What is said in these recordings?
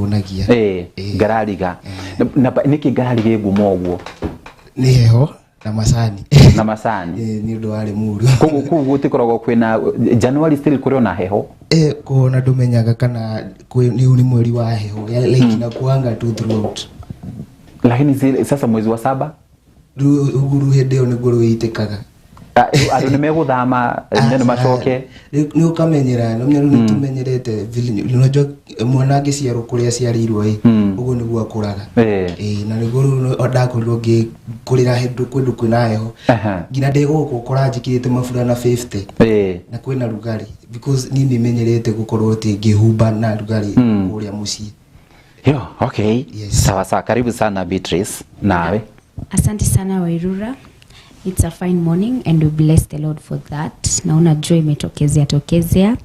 Ĩhũnagia. Ngarariga na nĩkĩ ngarariga ĩ ngumo ũguo? Nĩ heho na macani. Na macani. Nĩ ũndũ wa Limuru. Koguo kũu gũtikoragwo kwĩna January, still kũrĩ ona heho? Kuona ndũmenyaga kana nĩ nĩ mweri wa heho like inakuanga tu throughout. Lakini sasa mwezi wa saba? Rĩu ũguo hĩndĩ ĩyo nĩguo rũitĩkaga. Ah, andũ nĩ megũthama nĩ macoke. Nĩ ũkamenyera, nĩ rĩu nĩtũmenyerete vile unajua mwana angĩciarwo kũrĩa aciarĩirwo ĩ, ũguo nĩguo akũraga. Na nĩguo rĩu ndakorirwo ngĩkũrĩra hĩndũ kũndũ kwĩna heho. Nginya ndĩ gũkũ ũkora njĩkĩrĩte maburana 50 na kwĩna rugarĩ, because niĩ nĩmenyerete gũkorwo atĩ ngĩhumba na rugarĩ kũrĩa mũciĩ. Yo, okay. Yes. Sawa sawa, karibu sana Beatrice. Nawe. Asante sana, Wairura. It's a fine morning and we bless the Lord for that. Naona jua imetokezea tokezea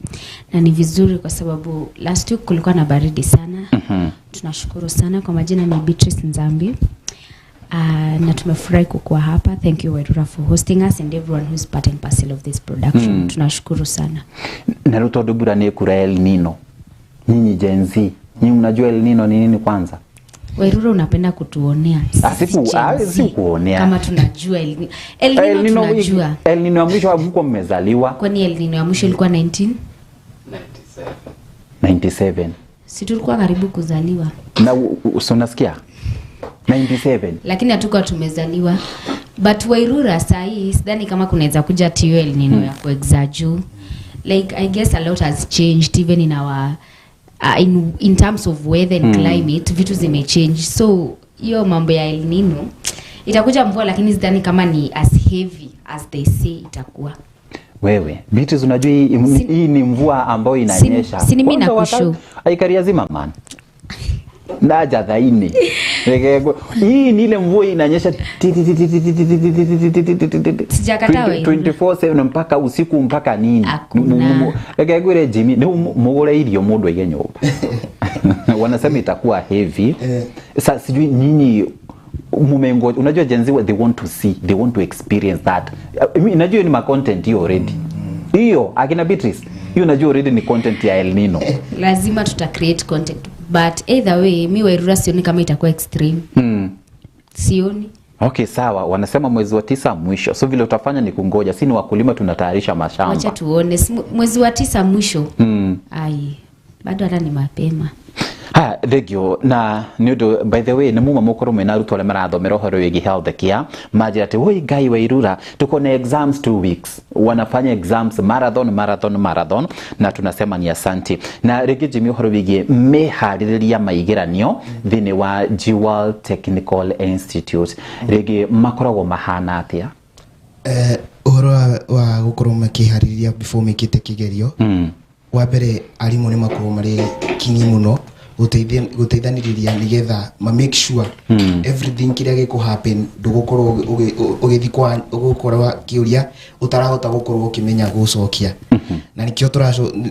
na ni vizuri kwa sababu last week kulikuwa na baridi sana. Tunashukuru sana. Kwa majina ni Beatrice Nzambi. Na tumefurahi kukuwa hapa. Thank you, Wairura, for hosting us and everyone who is part and parcel of this production. Tunashukuru sana. Na rĩu tondũ mbura nĩ ĩkura El Nino, nyinyi Gen Z, nyinyi mnajua El Nino ni nini kwanza? Wairura, unapenda kutuonea. Ah, Sisi Gen Z, sikuonea. kama tunajua El Nino. El Nino, El Nino, tunajua. El Nino ya mwisho hamkuwa mmezaliwa. Kwani El Nino ya mwisho ilikuwa 19? 97. Si tulikuwa karibu kuzaliwa. Na si unasikia? 97. Lakini hatukuwa tumezaliwa. But Wairura, saa hii sidhani kama kunaweza kuja hiyo El Nino ya kuexaggerate. Like, I guess a lot has changed even in our in terms of weather and climate, vitu zimechange. So hiyo mambo ya El Nino itakuja mvua, lakini sidhani kama ni as heavy as they say itakuwa. Wewe Beatrice, unajua hii hii ni mvua ambayo inanyesha. Si ni mimi Kwanza nakushow. Aikaria zima man ndaja thaini. Hii ni ile mvua inanyesha ti- ti- ti- ti- ti- ti- ti- ti- ti- ti- ti- ti- ti- ti- Sijakataa, wewe. 24/7 mpaka usiku mpaka nini. Hakuna. Reke ngwĩre Jimmy, nĩ mũgũre irio mũndũ aige nyũmba, wanasema itakuwa heavy. Sa sijui nyinyi mumengoja. Unajua Gen Z, they want to see, they want to experience that. I mean, najua hiyo ni ma content hiyo already, hiyo akina Beatrice, hiyo najua already ni content ya El Nino. Lazima tuta create content, but either way, mi Wairura sioni kama itakuwa extreme. Sioni. Okay, sawa, wanasema mwezi wa tisa mwisho, so vile utafanya ni kungoja. Si ni wakulima tunatayarisha mashamba. Wacha tuone. Si mwezi wa tisa mwisho? Ai, bado hata ni mapema. Ha, thengio. Na nĩ ũndũ, by the way, nĩ muma mũkorwo mwĩna arutwo arĩa marathomera ũhoro wĩgiĩ health care, manjĩra atĩ woi Ngai, Wairura, tuko na exams 2 weeks, wanafanya exams marathon, marathon, marathon, na tunasema ni asanti. Na rĩngĩ Jimmy, ũhoro wĩgiĩ mĩharĩrĩria ma igeranio thĩinĩ wa Jewel Technical Institute, rĩngĩ makoragwo mahana atĩa? Ũhoro wa gũkorwo makĩharĩria before mekĩte kĩgerio, wa mbere arimũ nĩ makorwo marĩ kinyi mũno gũteithanĩrĩria nĩgetha ma make sure everything kĩrĩa gĩkũ happen ndũgũkorwo ũgĩthiĩ kwa ũgũkorwo kĩũria ũtarahota gũkorwo ũkĩmenya gũcokia. Na nĩkĩo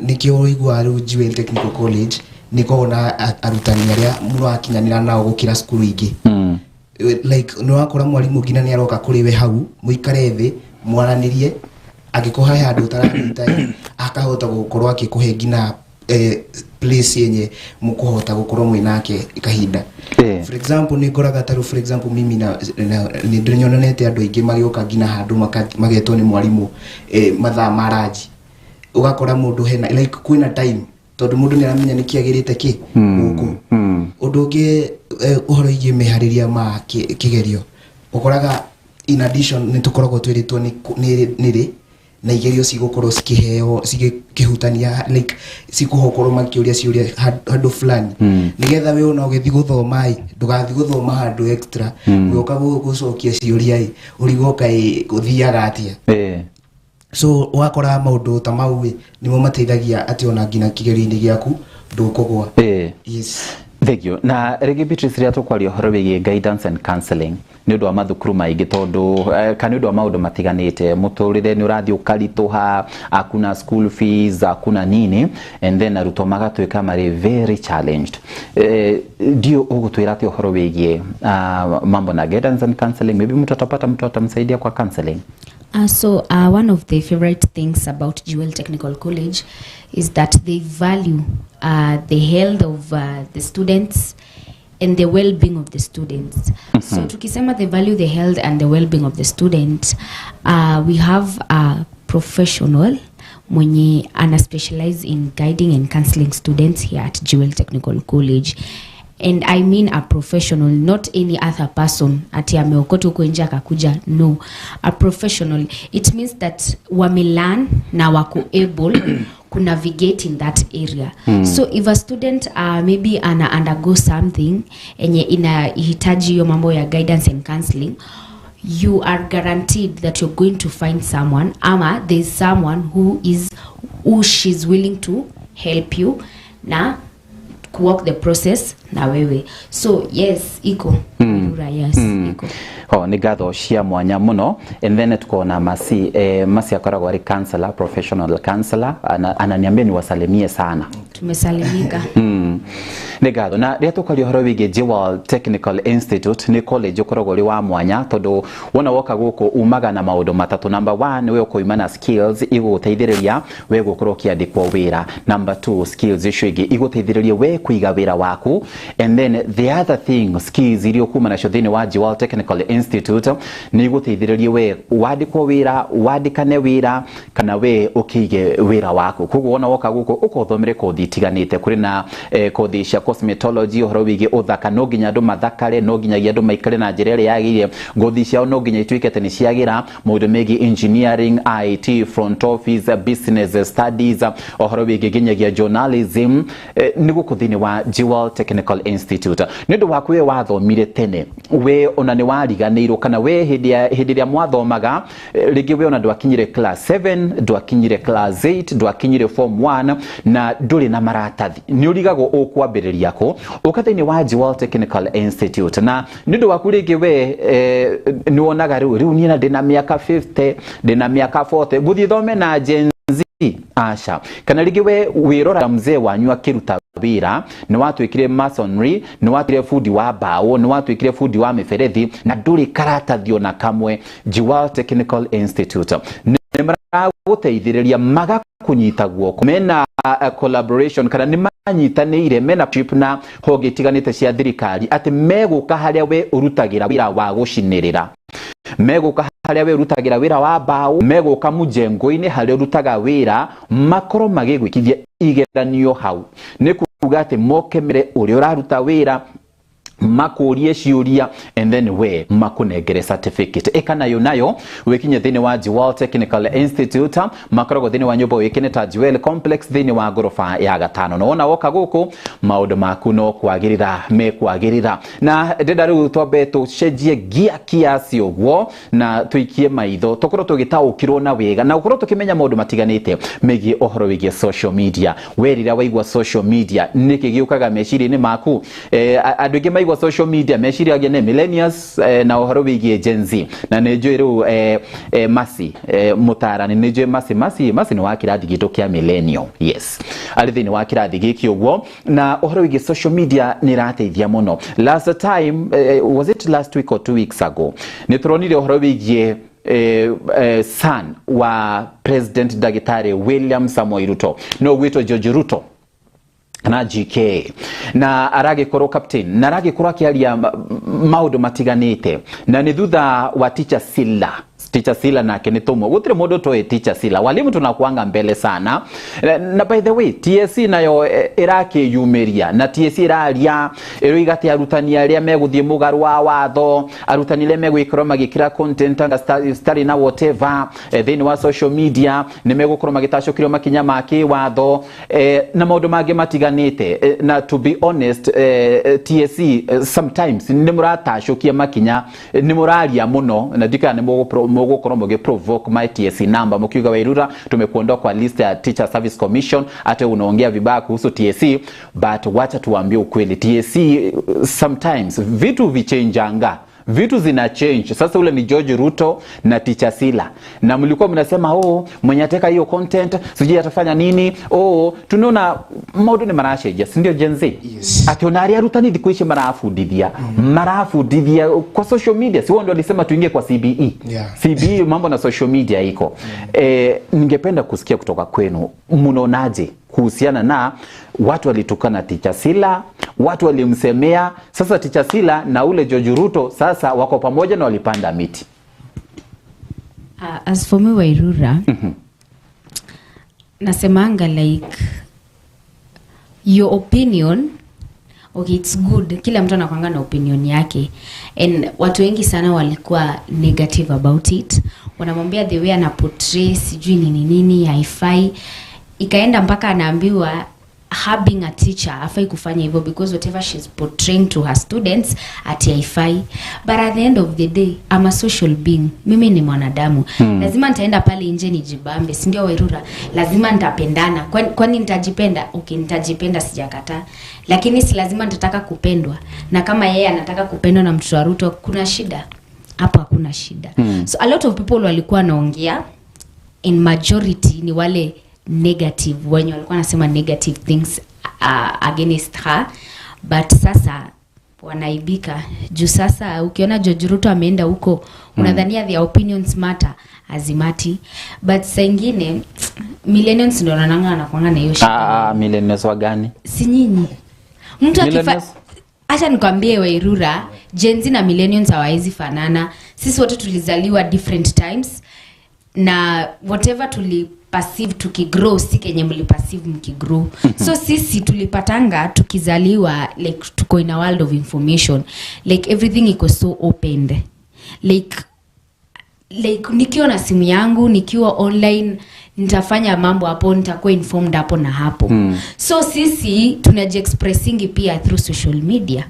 nĩkĩo ũiguaga rĩu Jewel Technical College nĩ ĩkoragwo na arutani arĩa mũrakinyanĩra nao gũkĩra cukuru ingĩ. Like nĩ wakora mwarimũ nginya nĩ aroka kũrĩ we hau, mũikare thĩ mwaranĩrie, angĩkorwo he handũ ũtaranyita ĩ, akahota gũkorwo akĩkũhe nginya place yenye mũkũhota gũkorwo mwĩ nake kahinda. For example, nĩ ngoraga tarĩu, for example, mimi na nĩ ndĩnyonanete andũ aingĩ magĩũka nginya handũ magetwo nĩ mwarimũ mathaa ma ranji, ũgakora mũndũ hena like kwĩna time tondũ mũndũ nĩ aramenya nĩ kĩagĩrĩte kĩ gũkũ. Ũndũ ũngĩ, ũhoro wĩgiĩ meharĩria ma kĩgerio, ũkoraga in addition nĩ tũkoragwo twĩrĩtwo nĩ rĩ na igerio cigũkorwo cikĩheo cikĩhutania, like cikũkorwo makĩũria ciũria handũ fulani, nĩgetha we ona ũgĩthiĩ gũthoma ĩ, ndũgathiĩ gũthoma handũ extra, ũgĩũka gũcokia ciũria ĩ, ũrigwo kaĩ gũthiaga atĩa. So ũgakora maũndũ ta mau ĩ nĩmo mateithagia atĩ ona nginya kĩgerio-inĩ gĩaku ndũkũgwa. Yes. Thank you. Na rĩngĩ Beatrice, rĩrĩa tũkwaria ũhoro wĩgiĩ guidance and counseling nĩ ũndũ wa mathukuru maingĩ, tondũ kana nĩ ũndũ wa maũndũ matiganĩte, mũtũrĩre nĩ ũrathiĩ ũkaritũha, hakuna school fees, hakuna nini, and then arutwo magatuĩka marĩ very challenged. Ndio ũgũtwĩra atĩ ũhoro wĩgiĩ mambo na guidance and counseling, maybe mtu atapata mtu atamsaidia kwa counseling? So one of the favorite things about Jewel Technical College is that they value the health of the students and the well-being of the students. So tukisema they value the health and the well-being of the student, we have a professional mwenye ana specialize in guiding and counseling students here at Jewel Technical College. And I mean a professional, not any other person ati ameokota huko nje akakuja. No, a professional. It means that wamelearn na wako able kunavigate in that area. So if a student maybe ana undergo something enye inahitaji hiyo mambo ya guidance and counseling, you are guaranteed that you're going to find someone, ama there's someone who she's willing to help you na kuwalk the process na wewe. So yes, iko yes, iko. Oh, nĩ ngatho cia mwanya mũno. And then tukona Masi, Masi akoragwo arĩ counselor, professional counselor. Ananiambia niwasalimie sana. Tumesalimika. Nĩ ngatho. Na rĩrĩa tũkwaria ũhoro wĩgiĩ Jewel Technical Institute, nĩ college ũkoragwo ũrĩ wa mwanya, tondũ wona woka gũkũ umaga na maũndũ matatũ. Number one, we ũkoima na skills igũgũteithĩrĩria we gũkorwo ũkĩandĩkwo wĩra. Number two, skills icio ingĩ igũteithĩrĩria we kũiga wĩra waku. And then the other thing, skills iria ũkuma nacio thĩinĩ wa Jewel Technical Institute nĩ igũteithĩrĩria we wandĩkwo wĩra, wandĩkane wĩra, kana we ũkĩige wĩra waku. Koguo wona woka gũkũ ũkothomere kothi itiganĩte. Kũrĩ na kothi cia cosmetology, ũhoro wĩgiĩ ũthaka, no nginya andũ mathakare, no nginyagia andũ maikare na njĩra ĩrĩa yagĩrĩire, ngothi ciao no nginya ituĩke atĩ nĩ ciagĩra. Maũndũ megiĩ engineering, IT, front office, business studies, ũhoro wĩgiĩ nginyagia journalism, nĩ gũkũ thĩinĩ wa Jewel Technical Institute. Nĩ ũndũ waku we wathomire tene, we ona nĩ wariganĩirwo, kana we hĩndĩ ĩrĩa mwathomaga, rĩngĩ we ona ndwakinyire class 7, ndwakinyire class 8, ndwakinyire form 1, na ndũrĩ na maratathi, nĩ ũrigagwo ũkwambĩrĩria kũ. Ũka thĩinĩ wa Jewel Technical Institute. Na nĩ ũndũ waku rĩngĩ we nĩ wonaga rĩu niĩ na ndĩna mĩaka 50, ndĩna mĩaka 40, ngũthiĩ thome na Gen Z? Aca. Kana rĩngĩ we wĩrora mzee wanyu akĩruta wĩra, nĩ watuĩkire masonry, nĩ watuĩkire bundi wa mbaũ, nĩ watuĩkire bundi wa mĩberethi, na ndũrĩ karatathi ona kamwe, Jewel Technical Institute nĩ maragũteithĩrĩria magakũnyita guoko. Mena collaboration, kana nĩ manyitanĩire, mena trip na honge itiganĩte cia thirikari, atĩ megũka harĩa we ũrutagĩra wĩra wa gũcinĩrĩra, megũka harĩa we ũrutagĩra wĩra wa mbaũ, megũka mũjengo-inĩ harĩa ũrutaga wĩra, makorwo magĩgwĩkithia igeranio hau. Nĩ kuga atĩ moke mere ũrĩa ũraruta wĩra, makũrie ciũria, and then we makũnengere certificate. Ĩka nayo nayo wĩkinye thĩinĩ wa Jewel Technical Institute. Makoragwo thĩinĩ wa nyũmba ũĩkaine ta Jewel Complex, thĩinĩ wa ngoroba ya gatano. Na wona woka gũkũ, maũndũ maku no kwagĩrĩra mekwagĩrĩra. Na ndĩrenda rĩu twambe tũcenjie gia kiasi ũguo na tũikie maitho, tũkorwo tũgĩtaũkĩrwo na wega na gũkorwo tũkĩmenya maũndũ matiganĩte megiĩ ũhoro wĩgiĩ social media. We rĩrĩa waigua social media, nĩkĩ gĩũkaga meciria-inĩ maku? Andũ aingĩ maigua social media meciragia nĩ millennials na ũhoro wĩgiĩ Gen Z. Na nĩ njũĩ rĩu Masi, mũtaarani, nĩ njũĩ Masi nĩ wa kĩrathi gitũ kĩa millennial. Yes, arĩ thĩinĩ wa kĩrathi gĩkĩ ũguo. Na ũhoro wĩgiĩ social media nĩ ĩrateithia mũno. Last time, was it last week or 2 weeks ago, nĩ tũronire ũhoro wĩgiĩ son wa President Ndagĩtarĩ William Samoei Ruto, no gwĩtwo George Ruto na GK, na aragĩkorwo captain, na aragĩkorwo akĩaria maũndũ matiganĩte, na nĩ thutha wa Teacher Sila. Teacher Sila nake nĩ tũmwe, gũtirĩ mũndũ toĩ Teacher Sila. Walimu tunakuanga mbele sana. Na by the way, TSC nayo ĩrakĩyumĩria, na TSC ĩraria, ĩroiga atĩ arutani arĩa megũthiĩ mũgarũ wa watho, arutani arĩa megũgĩkorwo magĩkĩra content anga citarĩ na whatever thĩinĩ wa social media, nĩ megũkorwo magĩtacũkĩrio makinya ma kĩwatho, na maũndũ mangĩ matiganĩte. Na to be honest, TSC, sometimes nĩ mũratacũkia makinya, nĩ mũraria mũno, na ndikana nĩ mũgũkorwo mũgĩ provoke my TSC number mkiuga, "Wairura, tumekuondoa kwa list ya Teacher Service Commission, hata unaongea vibaya kuhusu TSC." But wacha tuambie ukweli, TSC, sometimes vitu vichenjanga, vitu zina change. Sasa ule ni George Ruto na Teacher Sila, na mlikuwa mnasema, "Oh, mwenye ateka hiyo content sijui atafanya nini." Oh, tunaona maũndũ nĩ maracenjia, si ndio, Gen Z? Yes. Ati ona arĩa arutani thikũ ici marabundithia kwa social media. Si wao ndio walisema tuingie kwa CBE? Yeah. CBE, mambo na social media iko. Ningependa kusikia kutoka kwenu, mnaonaje? Kuhusiana na watu walitukana Teacher Sila, watu walimsemea. Sasa Teacher Sila na ule George Ruto sasa wako pamoja na walipanda miti. As for me, Wairura, nasemanga like your opinion, okay, it's good. Kila mtu anakwanga na opinion yake, and watu wengi sana walikuwa negative about it, wanamwambia the way ana portray sijui nini nini haifai. Ikaenda mpaka anaambiwa having a teacher hafai kufanya hivyo because whatever she's portraying to her students ati haifai. But at the end of the day, I'm a social being, mimi ni mwanadamu. Lazima nitaenda pale nje nijibambe, si ndio, Wairura? Lazima nitapendana. Kwani nitajipenda? Okay, nitajipenda, sijakataa, lakini si lazima nitataka kupendwa? Na kama yeye anataka kupendwa na mtoto wa Ruto, kuna shida hapo? Hakuna shida. So a lot of people walikuwa wanaongea, in majority ni wale negative wenye walikuwa wanasema negative things against her, but sasa wanaibika juu sasa ukiona George Ruto ameenda huko, unadhania their opinions matter? Hazimatter. But saa ingine millennials ndio wanaonanga wanakuanga na hiyo shida. Ah, millennials wa gani? Si nyinyi? Mtu akifa, Millennials? acha nikwambie, Wairura, Gen Z na millennials hawawezi fanana. Sisi wote tulizaliwa different times, na whatever tuli perceive tukigrow si kenye mliperceive mkigrow. So sisi tulipatanga tukizaliwa like tuko in a world of information, like everything iko so opened, like nikiwa na simu yangu, nikiwa online, nitafanya mambo hapo, nitakuwa informed hapo na hapo. So sisi tunajiexpressingi pia through social media.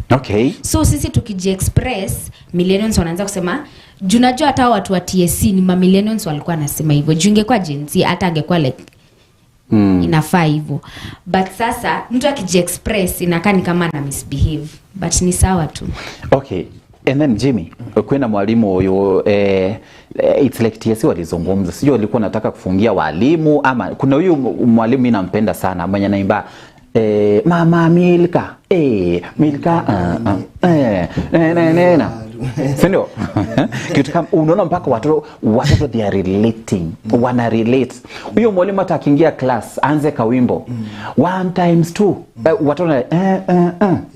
So sisi tukijiexpress, millennials wanaanza kusema, juu najua hata watu wa TSC ni ma millennials walikuwa wanasema hivyo, juu ingekuwa Gen Z hata angekuwa like inafaa hivyo. But sasa mtu akijiexpress inakaa ni kama ana misbehave, but ni sawa tu. Okay. And then Jimmy, kwenda mwalimu huyu, it's like TSC walizungumza. Sijui walikuwa nataka kufungia walimu ama kuna huyu mwalimu mimi nampenda sana mwenye anaimba Mama Milka, Milka, ne, ne, na. Si ndio? Kitu kama unaona mpaka watoto they are relating, wana relate. Huyo mwalimu hata akiingia class aanze kawimbo 1 times 2, watoto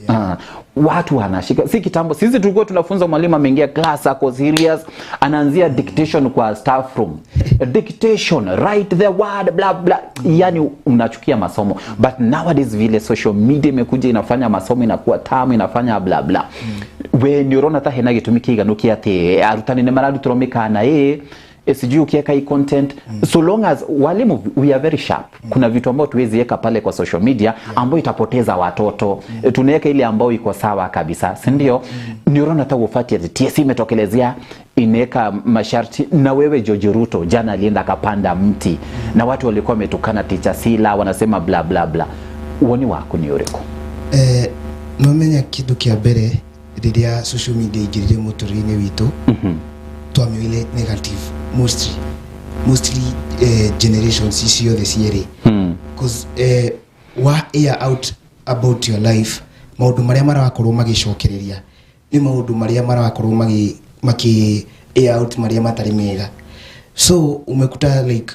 Ah, watu wanashika. Si kitambo sisi tulikuwa tunafunza, mwalimu ameingia class, ako serious, anaanzia dictation kwa staff room, dictation, write the word, bla bla, yani unachukia masomo. But nowadays vile social media imekuja, inafanya masomo inakuwa tamu, inafanya bla bla. We nĩ ũrona ta hena gĩtũmi kĩiganu kĩa atĩ arutani nĩ mararutĩrwo mĩkana ĩ sijui ukiweka hii content, so long as walimu we are very sharp, kuna vitu ambao tuwezi weka pale kwa social media ambayo itapoteza watoto. Tunaweka ile ambayo iko sawa kabisa, si ndio? Nĩ ũrona ta gũbatiĩ atĩ TSC imetokelezea inaweka masharti? Na wewe, George Ruto jana alienda akapanda mti na watu walikuwa wametukana Teacher Sila, wanasema bla bla bla. Woni waku nĩ ũrĩkũ? Nomenya kindu kia mbere, riria social media ingirire muturire-inĩ witũ, twamĩoire negative mostly, generations ici ciothe cierĩ, cause wa air out about your life, maũndũ marĩa marakorwo magĩcokereria nĩ maũndũ marĩa marakorwo maki air out marĩa matarĩ mega. So umekuta like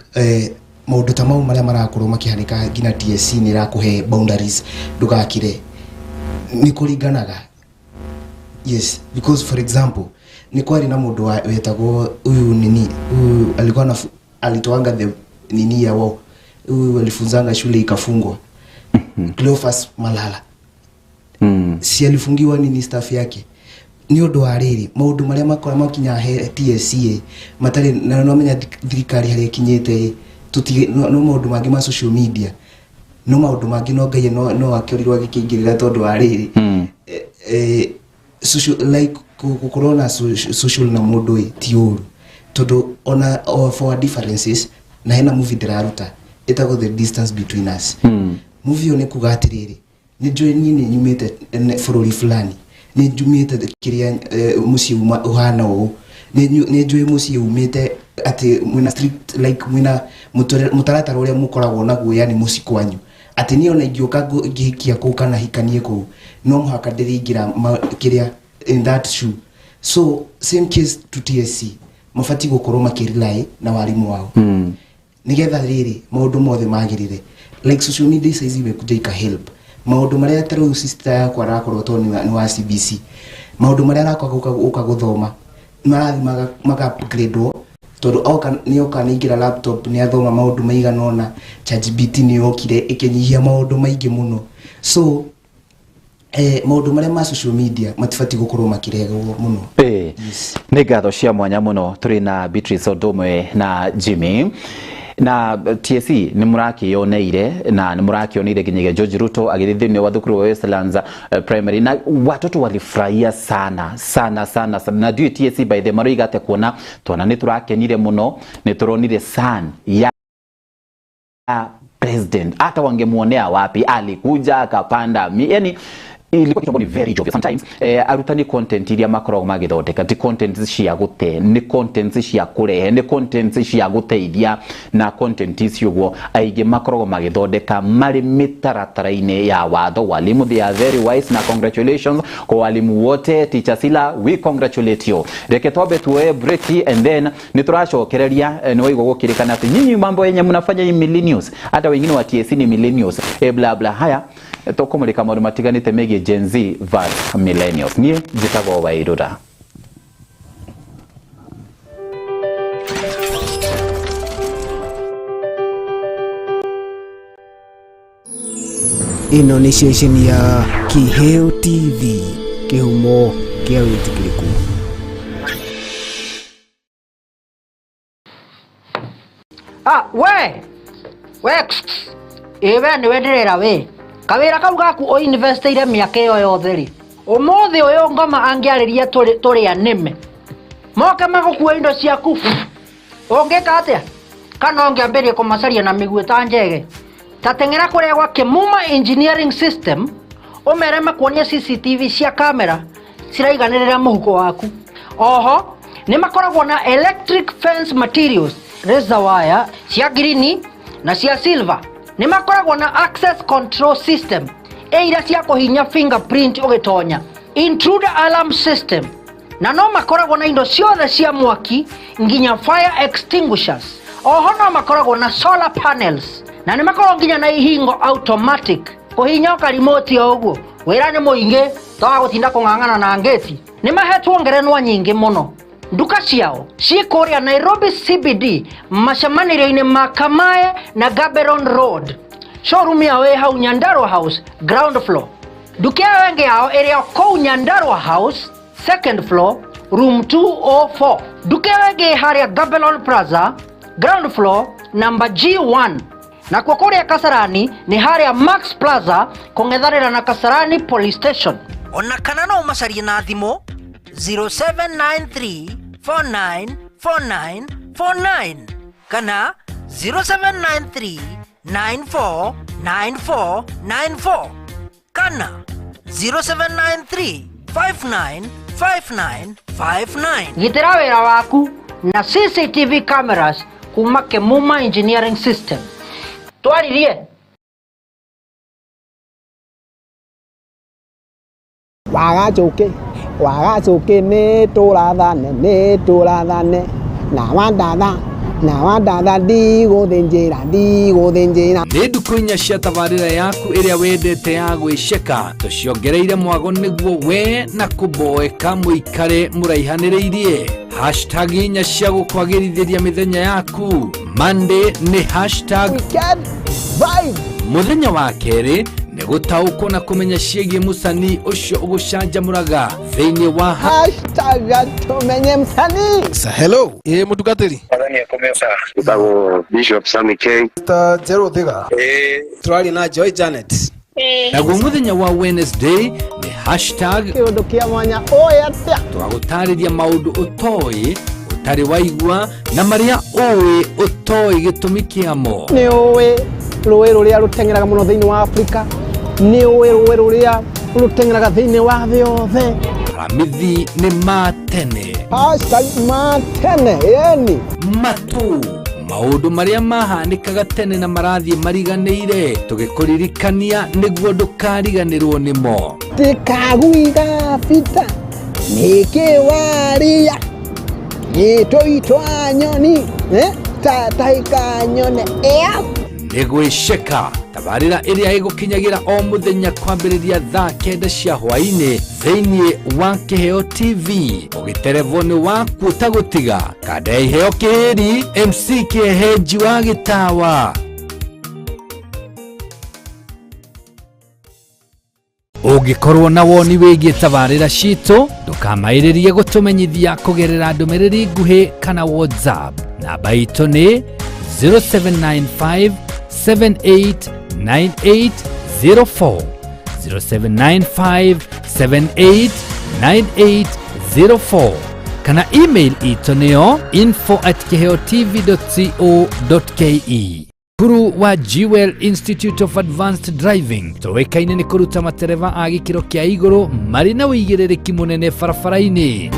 maũndũ ta mau marĩa marakorwo makĩhanĩka, nginya TSC nĩ ĩrakũhe boundaries ndũgakire, nĩ kũringanaga. Yes, because for example ni kwari na mundu wetagwo huyu nini, huyu alikuwa na alitoanga the nini ya wao, huyu alifunzanga shule ikafungwa, Cleophas Malala. Si alifungiwa nini, staff yake, nĩ ũndũ wa rĩrĩ maũndũ marĩa makora makinya he TSC matarĩ na no menya thirikari harĩa ĩkinyĩte, tũtige no maũndũ mangĩ ma social media, no maũndũ mangĩ no Ngai no akĩorirwo agĩkĩingĩrĩra tondũ wa rĩrĩ social, like gũkorwo na social na mũndũ ĩ ti ũru, tondũ ona for our differences, na hena movie ndĩraruta ĩtagwo The Distance Between Us. Movie ĩyo nĩ kuga atĩrĩrĩ, nĩ njũĩ niĩ nĩ nyumĩte bũrũri fulani, nĩ njumĩte kĩrĩa mũciĩ ũhana ũũ, nĩ njũĩ mũciĩ umĩte atĩ mwĩna strict, like mwĩna mũtaratara ũrĩa mũkoragwo naguo, yani mũciĩ kwanyu, atĩ niĩ ona ingĩũka ngĩhikia kũu kana hikanie kũu, no mũhaka ndĩrĩingĩra kĩrĩa in that shoe. So same case to TSC, mabatiĩ gũkorwo makĩrely na warimũ wao, nĩgetha rĩrĩ maũndũ mothe magĩrĩre. Like social media saizi imekuja ika help maundu maria ta riu sister yakwa arakorwo to ni wa CBC, maundu maria arakwa guka guthoma marathi maka upgrade tondu oka ni oka ni ingira laptop ni athoma maundu maigana ona ChatGPT ni yokire ikinyihia maundu maingi muno. So maundu maria ma social media matibati gukorwo makiregwo muno. Yes. Nĩ ngatho cia mwanya muno tũrĩ na Beatrice Odomwe na Jimmy na TSC nĩ mũrakĩoneire na nĩ mũrakĩoneire nginyagia George Ruto agĩthiĩ thĩinĩ wa thukuru wa Westlands Primary na watoto walifurahia sana sana sana sana. Na ndiũĩ TSC by the maroiga atĩa kuona twana nĩ tũrakenire mũno, nĩ tũronire son ya president, hata wangemuonea wapi, alikuja akapanda yani ilikuwa kitu ni very jovial sometimes. Arutani content iria makoragwo magithondeka ti content cia gute, ni content cia kurehe, ni content cia guteithia, na content icio guo aingĩ makoragwo magithondeka mari mitaratara-inĩ ya watho. Walimu, they are very wise, na congratulations kwa walimu wote. Teacher Sila, we congratulate you. Reke twambe tuoe break and then nĩ tũracokereria. Nĩ waigua gũkĩrĩkana atĩ nyinyi mambo yenye mnafanya hii millennials, hata wengine wa TSC ni millennials, bla bla. Haya tũkũmũrĩka maũndũ matiganĩte megiĩ Gen Z versus millennials. Niĩ njĩtagwo Wairura. Ĩno nĩ ceceni ya Kiheo TV, kĩhumo kĩa wĩtĩkĩrĩku. We we ĩ we nĩwe ndĩrera we kawĩra kau gaku ũinvestĩire mĩaka ĩyo yothe rĩ, ũmũthĩ ũyũ ngoma angĩarĩria tũrĩa nĩme moke magũkua indo ciaku, ũngĩka atĩa? Kana ũngĩambĩrĩria kũmacaria na mĩguĩ ta njege? Ta teng'era kũrĩa gwa Kĩmuma Engineering System ũmere makuonie CCTV cia kamera ciraiganĩrĩra mũhuko waku. Oho nĩ makoragwo na electric fence materials, razor wire cia green na cia silver. Nĩ makoragwo na access control system ĩira cia kũhinya fingerprint ũgĩtonya, intruder alarm system, na no makoragwo na indo ciothe cia mwaki nginya fire extinguishers. Oho no makoragwo na solar panels na nĩ makoragwo nginya na ihingo automatic kũhinya karimoti o ũguo. Wĩra nĩ mũingĩ toga gũtinda kũng'ang'ana na ngĩti. Nĩ mahetwo ngerenwa nyingĩ mũno. Nduka ciao ciĩ kũrĩa Nairobi CBD macemanĩrio-inĩ ma Kamae na Gaborone Road. Showroom yao ĩ hau Nyandarua House ground floor. Nduka ĩyo ĩngĩ yao ĩrĩ o kũu Nyandarua House second floor room 204. Nduka ĩyo ĩngĩ ĩ harĩa Gaborone Plaza ground floor number G1. Nakuo kũrĩa Kasarani nĩ harĩa Max Plaza kũng'ethanĩra na Kasarani Police Station. Ona kana no ũmacarie na thimũ 0793 4949 49 kana 0793 94 94 94 kana 0793 59 59 59. Gitĩra wĩra waku na CCTV cameras kuma Kĩmuma Engineering System. Twaririe. Wagacũkĩ nĩ tũrathane, nĩ tũrathane na wandatha, na wandatha ndigũthĩnjĩra, ndigũthĩnjĩra. Nĩ ndukũ inya cia tabarĩra yaku ĩrĩa wendete ya gwĩceka, tũciongereire mwago nĩguo we na kũboeka mũikare mũraihanĩrĩirie. Hashtag inya cia gũkwagĩrithĩria mĩthenya yaku. Monday nĩ hashtag Weekend Vibe. Mũthenya wa kerĩ nĩ gũtaũkwo na kũmenya ciĩgiĩ mũcanii ũcio ũgũcanjamũraga thĩinĩ wa hashtag tumenye msanii. Sa hello. Ĩ mũtungatĩri. Njĩtagwo Bishop Sammy K. Mr. Gerald Thiga. Tũraria na Joy Janet. Naguo mũthenya wa Wednesday nĩ hashtag kĩũndũ kĩa mwanya ũĩ atĩa. Twagũtarĩria maũndũ ũtoĩ, ũtarĩ waigua, na marĩa ũĩ ũtoĩ gĩtũmi kĩamo. Nĩ ũĩ rũĩ rũrĩa rũteng'eraga mũno thĩinĩ wa Afrika, nĩ ũĩ rũĩ rũrĩa rũteng'eraga thĩinĩ wa thĩ yothe. Aramithi nĩ ma tene. Hashtag ma tene, yani matũ maũndũ marĩa mahanĩkaga tene na marathiĩ mariganĩire, tũgĩkũririkania nĩguo ndũkariganĩrwo nĩmo. Tikaguiga bita nĩkĩ waria gĩtũitwa nyoni tatahĩka nyone ĩa nĩ gwĩceka. Tabarĩra ĩrĩa ĩgũkinyagĩra o mũthenya kwambĩrĩria thaa 9 cia hwaĩ-inĩ thĩinĩ wa Kĩheo TV. Ũgĩterevwo nĩ waku ũtagũtiga kanda ya Iheo Kĩhĩri MC Kĩhehenji wa Gĩtawa. Ũngĩkorwo na woni wĩgiĩ tabarĩra citũ, ndũkamaĩrĩrie gũtũmenyithia kũgerera ndũmĩrĩri nguhĩ kana WhatsApp. Namba itũ nĩ 0795 789804, 0795 789804, kana email itũ nĩyo info@kiheotv.co.ke. Cukuru wa Jewel Institute of Advanced Driving tũĩkaine nĩ kũruta matereba a gĩkĩro kĩa igũrũ marĩ na ũigĩrĩrĩki mũnene barabara-inĩ.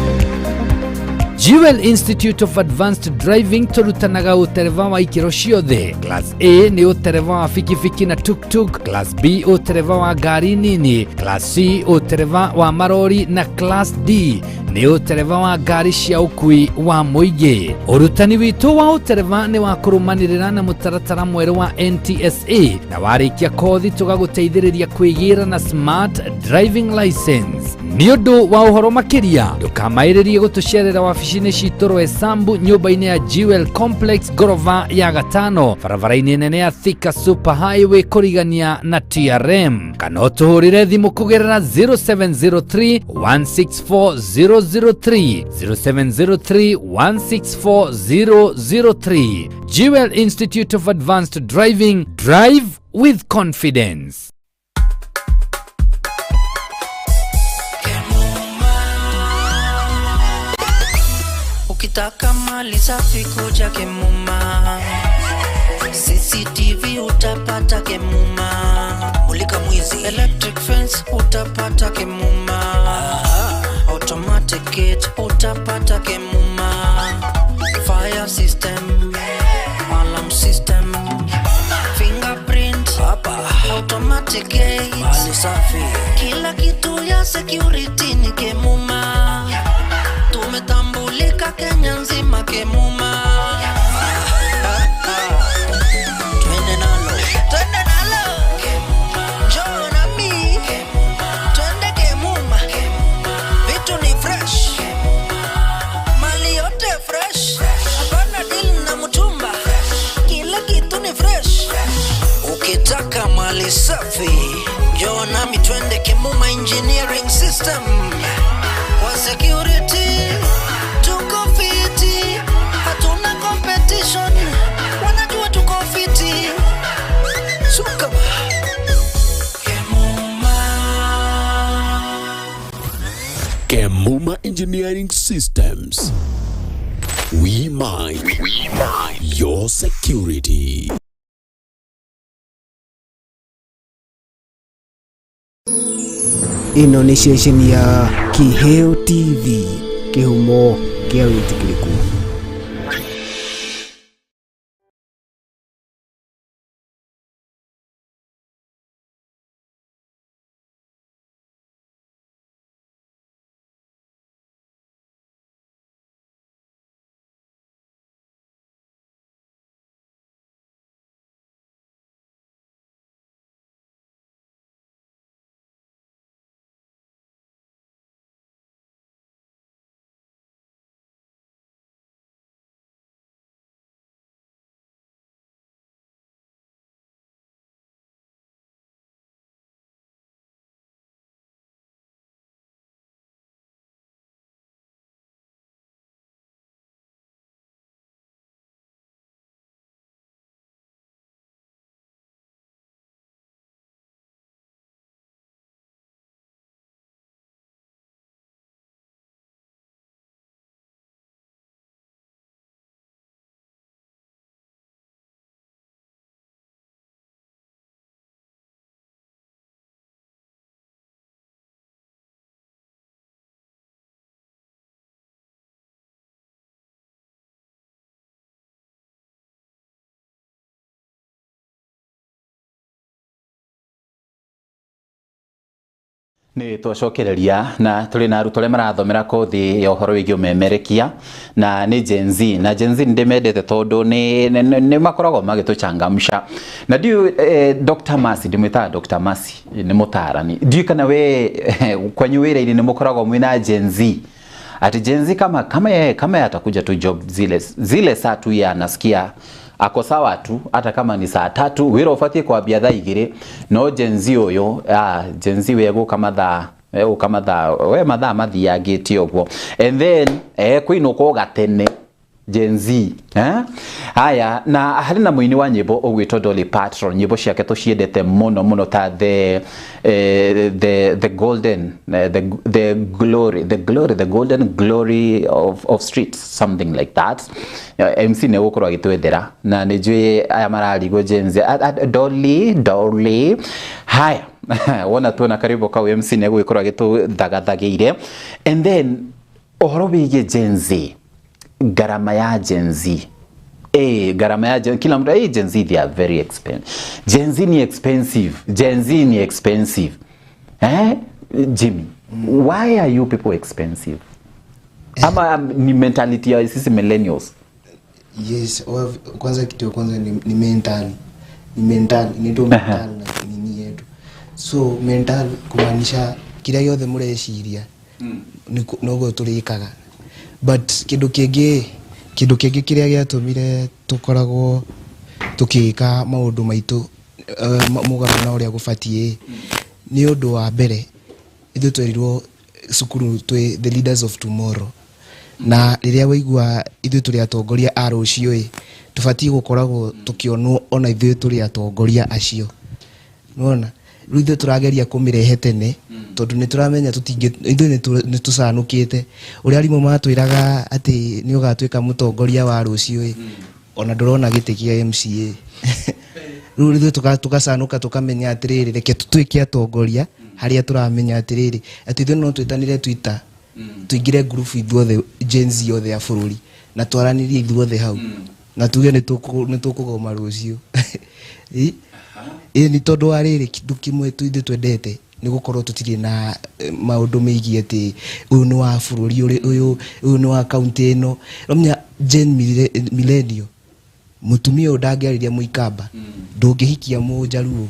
Jewel Institute of Advanced Driving tũrutanaga ũtereba wa ikĩro ciothe. Class A nĩ ũtereba wa bikibiki na tuktuk, Class B ũtereba wa ngari nini, Class C ũtereba wa marori na Class D nĩ ũtereba wa ngari cia ũkui wa mũingĩ. Ũrutani witũ wa ũtereba nĩ wa kũrũmanĩrĩra na mũtaratara mwerũ wa NTSA, na warĩkia kothi tũgagũteithĩrĩria kwĩgĩra na smart driving license. Nĩ ũndũ wa ũhoro makĩria, ndũkamaĩrĩrie gũtũcerera wabici-inĩ citũ Roysambu, nyũmba-inĩ ya Jewel Complex, ngorova ya gatano, barabara-inĩ nene ya Thika Super Highway kũrigania na TRM, kana ũtũhũrĩre thimũ kũgerera 0703 164 003, 0703 164 003. Jewel Institute of Advanced Driving, drive with confidence. Ukitaka mali safi kuja Kemuma, CCTV utapata Kemuma, mulika mwizi, electric fence utapata Kemuma, automatic gate utapata Kemuma, fire system, alarm system, fingerprint, automatic gate, mali safi, kila kitu ya security ni Kemuma. Tumetambulika Kenya nzima Kemuma. Twende nalo, twende nalo, njoo nami, twende Kemuma. Vitu ni fresh, mali yote fresh, hapana deal na mtumba, kila kitu ni fresh. Ukitaka mali safi, njoo nami twende Kemuma Engineering System. Kwa security tuko fiti, hatuna competition, wanajua tuko fiti. Sukama Kemuma. Kemuma Engineering Systems. We mind your security. Ĩno nĩ ceceni ya Kĩheo TV, kĩhumo kĩa wĩtĩkĩrĩku. Nĩ twacokereria na tũrĩ na arutwo arĩa marathomera kothi ya ũhoro wĩgiĩ ũmemerekia na nĩ Gen Z, na Gen Z nĩ ndĩmendete tondũ nĩ makoragwo magĩtũchangamsha. Na ndiũ Dr. Mercy, ndĩmwĩtaga Dr. Mercy, nĩ mũtaarani. Ndiũ kana we kwanyu wĩra-inĩ nĩ mũkoragwo mwĩna Gen Z, ati Gen Z kama yeye atakuja tu job zile zile saa tu ya anasikia ako sawa tu, hata kama ni saa 3, wĩra ũbatiĩ kwambia thaa 2, no Gen Z ũyũ, Gen Z we gũka mathaa, egũka mathaa, we mathaa mathiangĩte ũguo, and then ekũinũka o gatene Gen Z, eh? Haya, na harĩ na mũini wa nyĩmbo ũgwĩtwo Dolly Parton. Nyĩmbo ciake tũciendete mũno mũno, ta the golden the glory the glory the golden glory of streets, something like that. MC nĩ gũkorwo agĩtwethera na nĩ njũĩ aya mararigwo Gen Z. Dolly, Dolly. Haya, wona tuona karibu kau, MC nĩ gũgĩkorwo agĩtũthagathagĩire. And then ũhoro wĩgiĩ Gen Z, garama ya Gen Z, garama ya Gen, kila mtu, Gen Z, they are very expensive. Gen Z ni expensive. Gen Z ni expensive. Jimmy, why are you people expensive? Ama ni mentality ya sisi millennials? Yes, kwanza kitu ya kwanza ni mental, ni mental, inaitwa mental na nini yetu. So mental kumaanisha kĩrĩa gĩothe mũreciria noguo tũrĩkaga. But kĩndũ kĩngĩ kĩrĩa gĩatũmire tũkoragwo tũkĩka maũndũ maitũ mũgarũ na ũrĩa gũbatiĩ, nĩ ũndũ wa mbere ithuĩ twerirwo cukuru twĩ the leaders of tomorrow, na rĩrĩa waigua ithuĩ tũrĩ atongoria a rũciũ ĩ, tũbatiĩ gũkoragwo tũkĩonwo ona ithuĩ tũrĩ atongoria acio. Nĩwona rĩu ithuĩ tũrageria kũmĩrehe tene, tondũ nĩ tũramenya tũtingĩ, ithuĩ nĩ tũcanũkĩte ũrĩa arimũ matwĩraga atĩ nĩ ũgatuĩka mũtongoria wa rũciũ ĩ, ona ndũrona gĩtĩ kĩa MCA. Rĩu ithuĩ tũgacanũka, tũkamenya atĩrĩrĩ, reke tũtuĩke atongoria harĩa tũramenya atĩrĩrĩ, atĩ ithuĩ no twĩtanĩre Twitter, tũingĩre ngurubu ithuothe Gen Z yothe ya bũrũri, na twaranĩrie ithuothe hau, na tuge nĩ tũkũgoma rũciũ. Ĩ nĩ tondũ wa rĩrĩ, kĩndũ kĩmwe ithuĩ twendete nĩ gũkorwo tũtirĩ na maũndũ megiĩ atĩ ũyũ nĩ wa bũrũri ũyũ, ũyũ nĩ wa kaunti ĩno. Ũramenya Gen millennial, mũtumia ũyũ ndangĩarĩria mũikamba, ndũngĩhikia mũjaruo,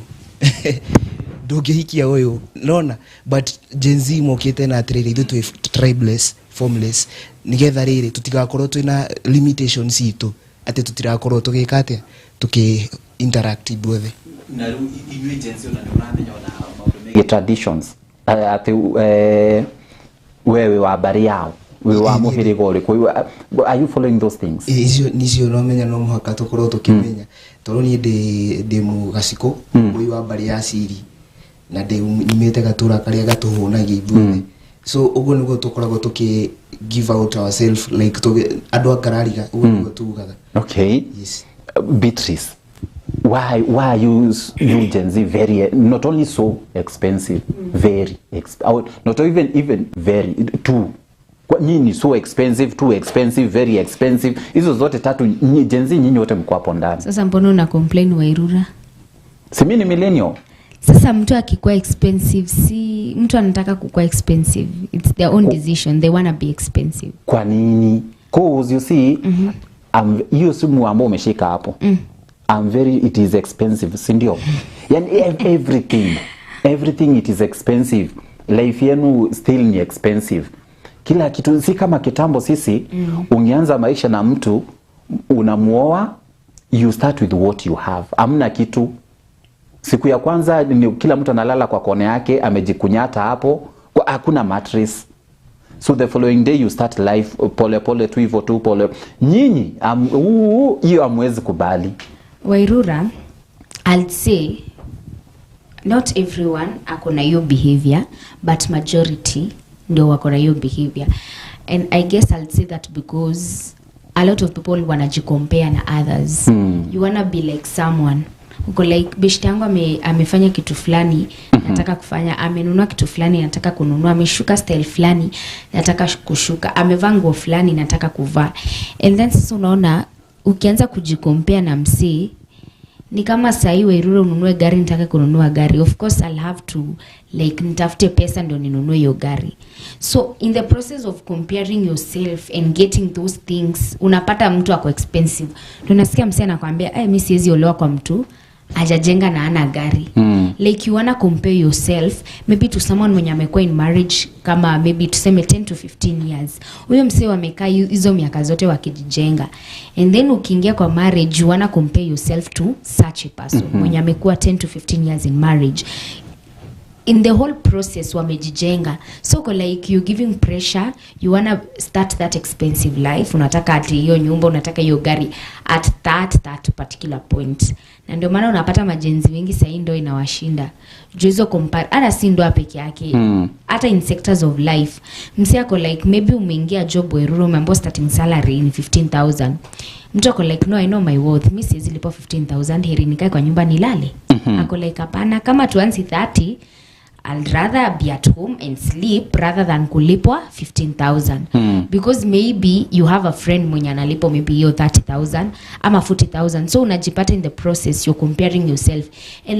ndũngĩhikia ũyũ, nona. But Gen Z mokĩte na atĩrĩrĩ, ithuĩ twĩ tribeless, formless, nĩgetha rĩrĩ tũtigakorwo twĩna limitations citũ, atĩ tũtirakorwo tũgĩka atĩa, tũkĩ interact ithuothe. Na rĩu inyuĩ Gen Z, ona nĩ ũramenya ona maũndũ megiĩ traditions, atĩ wewe wa mbarĩ yao, wĩ wa mũhĩrĩga ũrĩkũ? Are you following those things? Icio nicio nomenya no mũhaka tũkorwo tũkĩmenya, tondũ niĩ ndĩ mũgacikũ ũyũ wa mbarĩ ya Ciri, na ndĩ nyumĩte gatũra karĩa gatũhũnagia ithuothe. So ũguo nĩguo tũkoragwo tũkĩ give out ourselves, like andũ a Ngarariga, ũguo nĩguo tugaga. Okay. Yes. Beatrice, why are you Gen Z very, not only so expensive, very not even very too, kwa nini so expensive, too expensive, very expensive? Hizo zote tatu Gen Z nyinyi wote mko hapo ndani. Sasa mbona una complain, Wairura? Si mimi ni millennial? Sasa mtu akikuwa expensive, si mtu anataka kukuwa expensive. It's their own decision, they wanna be expensive. Kwa nini? 'Cause you see, hiyo simu ambao umeshika hapo, I'm very, it is expensive, si ndio? Yani everything, it is expensive. Life yenu still ni expensive, kila kitu. Si kama kitambo sisi, ungeanza maisha na mtu, unamuoa, you start with what you have, amna kitu. Siku ya kwanza ni kila mtu analala kwa kona yake, amejikunyata hapo, hakuna mattress. So the following day you start life pole pole tu hivyo tu pole. Nyinyi hiyo hamwezi kubali. Wairura, I'll say not everyone ako na hiyo behavior, but majority ndio wako na hiyo behavior. And I guess I'll say that because a lot of people wanajicompare na others. You wanna be like someone. Uko like, beshte yangu amefanya kitu fulani, nataka kufanya, amenunua kitu fulani, nataka kununua, ameshuka style fulani, nataka kushuka, amevaa nguo fulani, nataka kuvaa. And then sasa unaona ukianza kujicompare na msee. Ni kama sahii, Wairura, ununue gari, nitake kununua gari, of course I'll have to, like, nitafute pesa ndio ninunue hiyo gari. So in the process of comparing yourself and getting those things, unapata mtu ako expensive. Ndio unasikia msee anakwambia, "Ay, mi siwezi olewa kwa mtu ajajenga na ana gari." Like, you wanna compare yourself maybe to someone mwenye amekuwa in marriage kama maybe tuseme 10 to 15 years. Huyo msee wamekaa hizo miaka zote wakijijenga, and then ukiingia kwa marriage, you wanna compare yourself to such a person mwenye amekuwa 10 to 15 years in marriage. In the whole process wamejijenga. So uko like, you giving pressure, you wanna start that expensive life. Unataka ati hiyo nyumba, unataka hiyo gari at that particular point. Na ndio maana unapata ma-Gen Z wengi sahii ndo inawashinda juu hizo compare. Hata si ndoa peke yake, hata in sectors of life. Msee ako like, maybe umeingia job, Weruru, umeambiwa starting salary ni 15,000. Mtu ako like, "No, I know my worth. Mi siwezi lipwa 15,000. Heri nikae kwa nyumba nilale." Ako like, "Hapana, kama tuanzi 30, I'll rather be at home and sleep rather than kulipwa 15,000." Because maybe you have a friend mwenye analipwa maybe hiyo 30,000 ama 40,000. So unajipata in the process you're comparing yourself and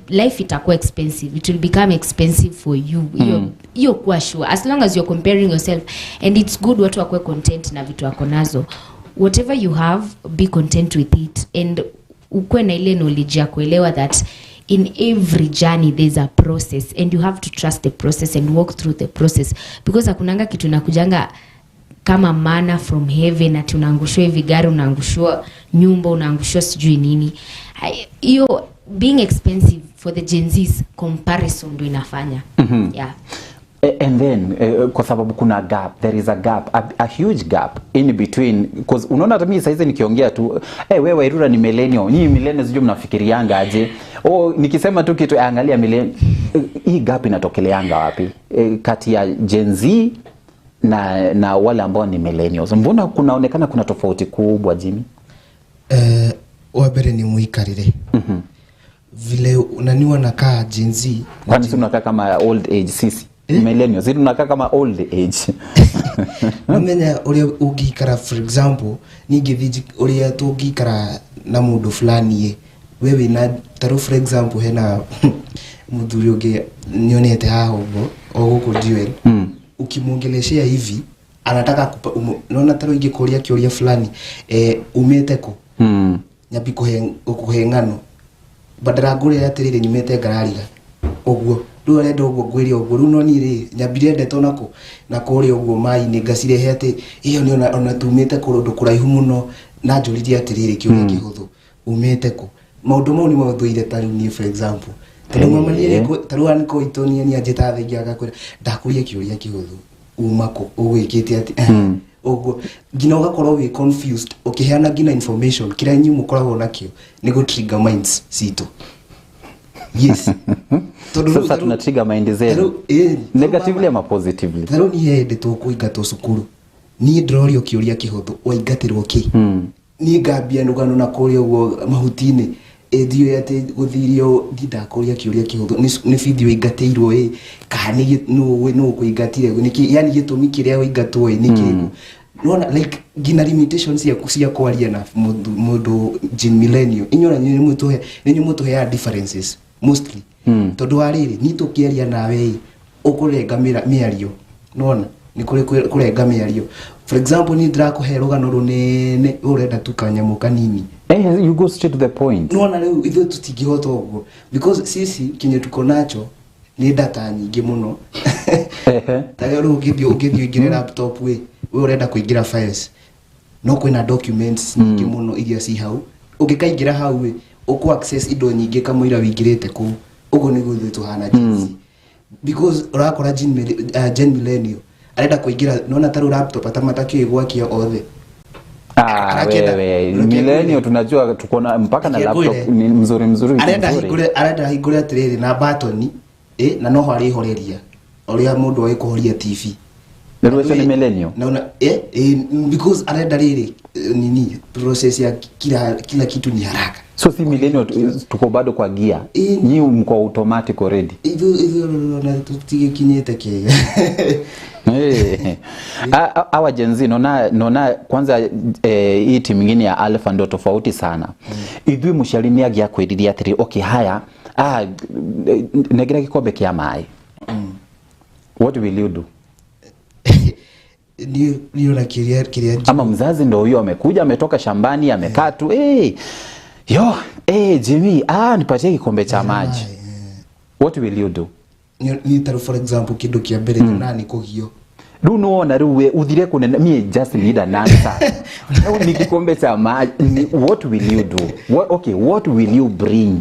life itakuwa expensive. It will become expensive for you. Hiyo hiyo kuwa sure, as long as you're comparing yourself. And it's good watu wakuwe content na vitu wako nazo. Whatever you have, be content with it, and ukuwe na ile knowledge ya kuelewa that in every journey there's a process and you have to trust the process and walk through the process, because hakunanga kitu inakujanga kama manna from heaven, ati unaangushwa hivi gari, unaangushwa nyumba, unaangushwa sijui nini. Hiyo being expensive for the Gen Zs, comparison ndo inafanya. Yeah. And then kwa sababu kuna gap, there is a gap, a huge gap in between, because unaona hata mimi saizi nikiongea tu, "Wewe Wairura ni millennial, nyinyi millennials sijui mnafikirianga aje." Oh, nikisema tu kitu, "Angalia millennial." Hii gap inatokeleanga wapi, kati ya Gen Z na wale ambao ni millennials? Mbona kunaonekana kuna tofauti kubwa, Jimmy? Wa mbere nĩ mũikarĩre vile nani wanakaa Gen Z na Kwani si tunakaa kama old age sisi millennials? Sisi tunakaa kama old age. Namenya ũrĩa ũngĩikara. For example, ningĩthiĩ ũrĩa tũngĩikara na mũndũ fulani ĩ we wĩna tarĩu, for example, hena mũthuri ũngĩ nyonete haha ũguo o gũkũ DOL. Ukimwongeleshea hivi anataka naona tarĩu ingĩkũria kĩũria fulani, umĩte kũ, nyambi kũhe ng'ano badala ngũrĩre atĩrĩrĩ, nyumĩte ngarariga ũguo. Rĩu arenda ũguo ngwĩre ũguo. Rĩu no niĩ rĩ, nyambire ndeto nako na kũrĩa ũguo maĩ-inĩ, ngacirehe atĩ ĩyo nĩ ona tumĩte kũndũ kũraihu mũno, na njũririe atĩrĩrĩ kĩũria kĩhũthũ, umĩte kũ? Maũndũ mau nĩ mathũire. Tarĩu niĩ, for example, tondũ mama niĩ tarĩu aniko itũ niĩ nĩ anjĩtaga thaingĩ agakwĩra, "Ndakũria kĩũria kĩhũthũ, uma kũ, ũgwĩkĩte atĩ?" Ũguo nginya ũgakorwo wĩ confused ũkĩheana nginya information. Kĩrĩa inyuĩ mũkoragwo nakĩo nĩ gũ trigger minds citũ, yes, tondũ Sasa tuna trigger mind zenu negatively ama positively? Tarĩu niĩ he hĩndĩ tũkũingatwo cukuru. Niĩ ndĩrorio kĩũria kĩhũthũ, waingatĩrwo kĩ? Niĩ ngambia rũgano na kũrĩa ũguo mahuti-inĩ, ndiũĩ atĩ gũthirio ndindakũria kĩũria kĩhũthũ, nĩ bithi ũingatĩirwo ĩ kana nĩ nũ ũkũingatire, nĩkĩ, yani gĩtũmi kĩrĩa ũingatwo ĩ nĩ kĩrĩkũ? Nona like nginya limitations ciaku cia kwaria na mũndũ Gen millennial, inyuĩ ona nĩ mũtũhe, nĩ inyuĩ mũtũheaga differences mostly, tondũ wa rĩrĩ, niĩ tũkĩaria nawe ĩ ũkũrenga mĩario. Nona nĩ kũrĩ kũrenga mĩario. For example, niĩ ndĩrakũhe rũgano rũnene, we ũrenda tu kanyamũ kanini. You go straight to the point. Nona rĩu ithuĩ tũtingĩhota ũguo, because sisi kinye tuko nacho nĩ data nyingĩ mũno. Ta rĩu ũngĩthiĩ ũingĩre laptop ĩ, we ũrenda kũingĩra files, no kwĩna documents nyingĩ mũno iria ci hau. Ũngĩkaingĩra hau ĩ, ũkũ access indo nyingĩ kamũira wĩingĩrĩte kũu. Ũguo nĩguo ithuĩ tũhana Gen Z, because ũrakora Gen millennial arenda kũingĩra, nona tarĩu laptop atamatakĩũĩ gwakia othe. Ah, wewe millennial tunajua tuko na mpaka na Reke laptop ngwĩre. ni mzuri mzuri Arenda mzuri. hingũre, arenda hingũre atĩrĩrĩ na batoni ĩ na noho arĩhoreria ũrĩa mũndũ oĩ kũhoria TV. Rĩu ũcio nĩ millennial. Naona because arenda rĩrĩ nini process ya kila kitu ni haraka. So si millennial tuko bado kwa gia. Nyi mko automatic already. Hivyo na tutigikinyĩte kĩ. Hawa Gen Z naona kwanza hii timu nyingine ya Alpha ndio tofauti sana. Ithuĩ mũciari nĩ angĩakwĩrire atĩrĩ, okay, haya, nengera gĩkombe kĩa maĩ. What will you do? Ni ona kiria Ama mzazi ndo huyo amekuja, ametoka shambani, amekaa tu, hey, yo, hey, Jimmy, nipatie kikombe cha maji. What will you do? Ni taru for example kindu kia mbere na ni kugio. Rĩu nĩwona rĩu we uthire kũnene, me just need an answer. Ni kikombe cha maji, what will you do? What will you bring?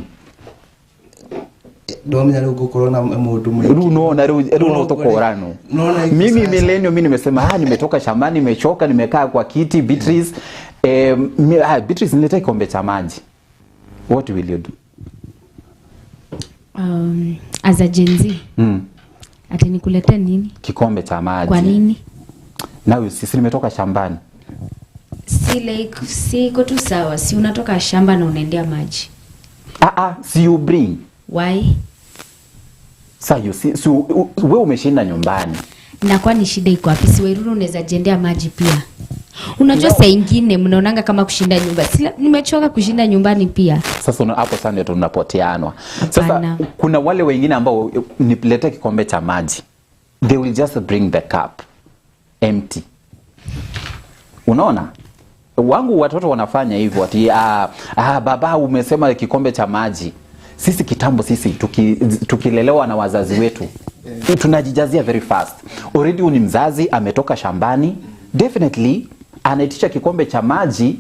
Ndomenya rĩu ngũkorwo na mũndũ mũingĩ. Rĩu nĩwona rĩu no tũkũrano. Mimi millennial, mimi nimesema nimetoka shambani, nimechoka, nimekaa kwa kiti Beatrice. Beatrice nilete kikombe cha maji. What will you do? As a Gen Z. Ati nikulete nini? Kikombe cha maji. Kwa nini? Na sisi nimetoka shambani. Si like si iko tu sawa, si unatoka shamba na unaendea maji. Si you bring. Why? Sasa you see, so wewe umeshinda nyumbani. Na kwani shida iko wapi? Si wewe unaweza jendea maji pia. Unajua saa nyingine mnaonanga kama kushinda nyumba. Si nimechoka kushinda nyumbani pia. Sasa hapo sana ndio tunapoteanwa. Sasa kuna wale wengine ambao nilete kikombe cha maji. They will just bring the cup empty. Unaona? Wangu watoto wanafanya hivyo ati baba umesema kikombe cha maji. Sisi kitambo sisi tukilelewa na wazazi wetu tunajijazia very fast. Already ni mzazi ametoka shambani, definitely anaitisha kikombe cha maji,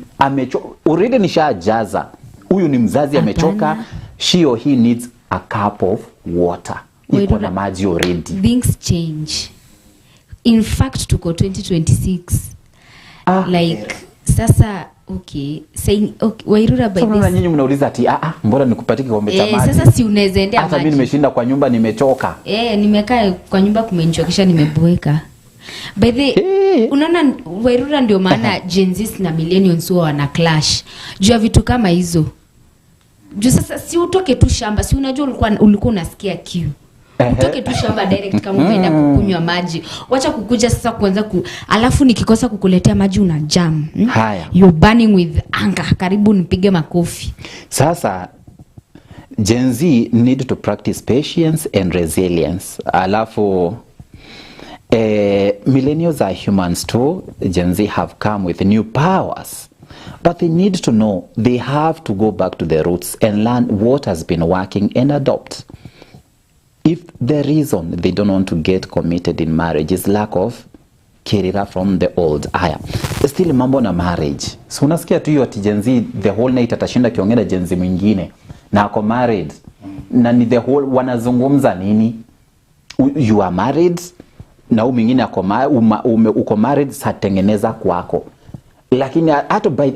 already nishajaza. Huyu ni mzazi amechoka, she or he needs a cup of water. Iko na maji already. Things change. In fact tuko 2026. Like sasa okay, saying okay, Wairura by this. Nyinyi mnauliza ati mbona nikupatie kikombe cha maji? Sasa si unaweza endea maji. Hata mimi nimeshinda kwa nyumba nimechoka. Nimekaa kwa nyumba kumenichokesha, nimeboeka. By the unaona Wairura ndio maana Gen Z na millennials huwa wana clash. Juu ya vitu kama hizo. Juu sasa si utoke tu shamba, si unajua ulikuwa unasikia kiu. Utoke tu shamba direct kama umeenda kukunywa maji. Wacha kukuja sasa kuanza alafu nikikosa kukuletea maji una jam. Haya. You're burning with anger. Karibu nipige makofi. Sasa Gen Z need to practice patience and resilience. Alafu millennials are humans too. Gen Z have come with new powers. But they need to know they have to go back to their roots and learn what has been working and adopt. If the reason they don't want to get committed in marriage is lack of kirira from the old. Haya, still mambo na marriage. So unasikia tu hiyo ati Gen Z the whole night atashinda kiongea Gen Z mwingine na ako married. Na ni the whole wanazungumza nini? You are married na huyu mwingine ako uko married, satengeneza kwako. Lakini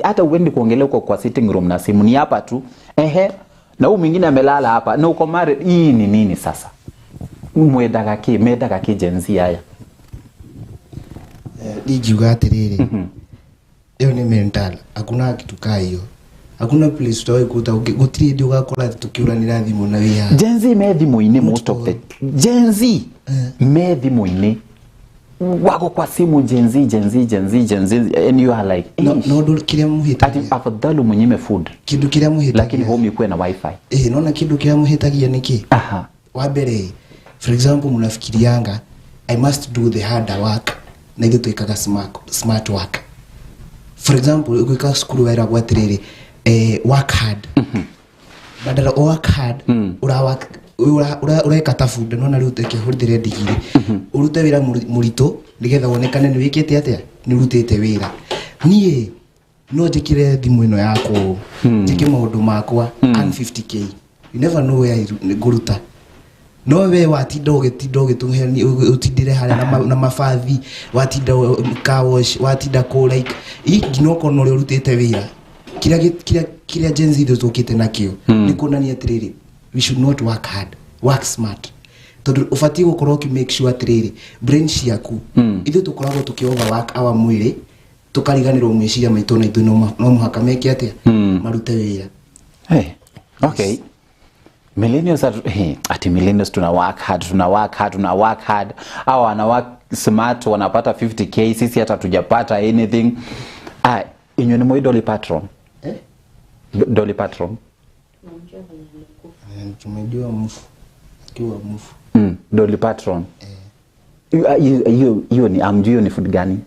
hata uende kuongelea uko kwa sitting room na simu ni hapa tu. Na huyu mwingine amelala hapa na uko married. Hii ni nini sasa? Mwendaga ki Gen Z haya. Nijiuga atiriri. Hiyo ni mental. Hakuna kitu kaa hiyo. Hakuna place utawahi kuta gutiri hindi ugakora tukiuranira thimu na wia. Gen Z me thimu-inĩ most of the Gen Z me thimu-inĩ. Wako kwa simu Gen Z Gen Z Gen Z Gen Z and you are like no no kiria muhitagia. Ati afadhali munyime food. Kindu kiria muhitagia. Lakini home ikuwe na wifi. Naona kindu kiria muhitagia niki? Wa mbere, for example mnafikirianga I must do the harder work na ithuĩ twĩkaga smart work. For example gwĩka cukuru weragwo atĩrĩrĩ, work hard. Badala work hard ureka ta bunda nona rĩu ũkĩhũthĩre ndigiri ũrute wĩra mũritũ nĩgetha wonekane nĩ wĩkĩte atĩa, nĩ ũrutĩte wĩra. Niĩ no njĩkĩre thimũ ĩno yakwa njĩke maũndũ makwa earn 50k, you never know where ngũruta. No we watinda ũgĩtinda ũgĩtũhe ũtindĩre harĩa na mabathi, watinda car wash, watinda kũ like nginya okorwo na ũrĩa ũrutĩte wĩra. Kĩrĩa Gen Z tũkĩte nakĩo nĩ kuonania atĩrĩrĩ, we should not work hard, work smart. Tondu ubatie gukorwo uki make sure atiriri brain ciaku ithuĩ tũkoragwo tũkĩ overwork our mwĩrĩ tukariganĩrwo meciria maitũ na ithuĩ no mũhaka meke atĩa marute wĩra. Hey, okay. Millennials are, hey, ati millennials tuna work hard, tuna work hard, tuna work hard. Hawa wana work smart wanapata 50K, sisi hata tujapata anything. Ah, inywe ni moi Dolly Parton. Eh? Dolly Parton. Tumejua mfu. Kiwa mfu. Dolly Parton. Hiyo ni amjui hiyo ni food gani?